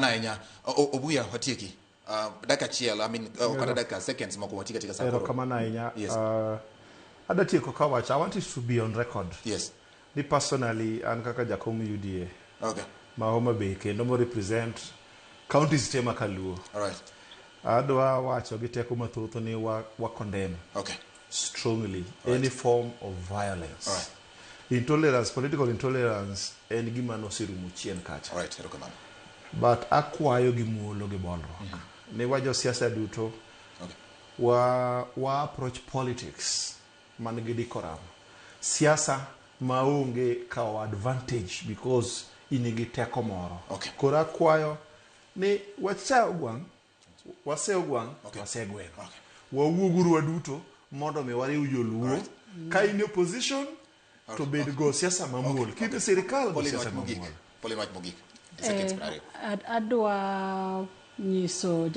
Erokamano ahinya. Obuya, watieki. Dakika achiel, I mean, kata dakika seconds moko watieki katika sa koro. Erokamano ahinya. Yes. Adwa tieko kawacho, I want it to be on record ni personally an kaka jakom UDA ma Homa Bay kendo mo represent counties te ma kaluo, All right. adwa wacho gi teko mathoth ni wa condemn strongly any form of violence. Intolerance, political intolerance en gima noserumo chien kacha. All right. Erokamano. But akwayo gi muolo gi bolruok ni wa josiasa duto wa approach politics man gi decorum, siasa maonge kawo advantage because in gi teko moro. Koro akwayo ni wacha ogwang', wase ogwang', wase gweno. Wawuoguru waduto mondo mi wariw joluo. Ka in e opposition to bed go siasa mamuol, ka in e sirikal go Pauline, siasa wach mogik. mamuol. Pauline, wach mogik. Seconds 20. Adwa nyiso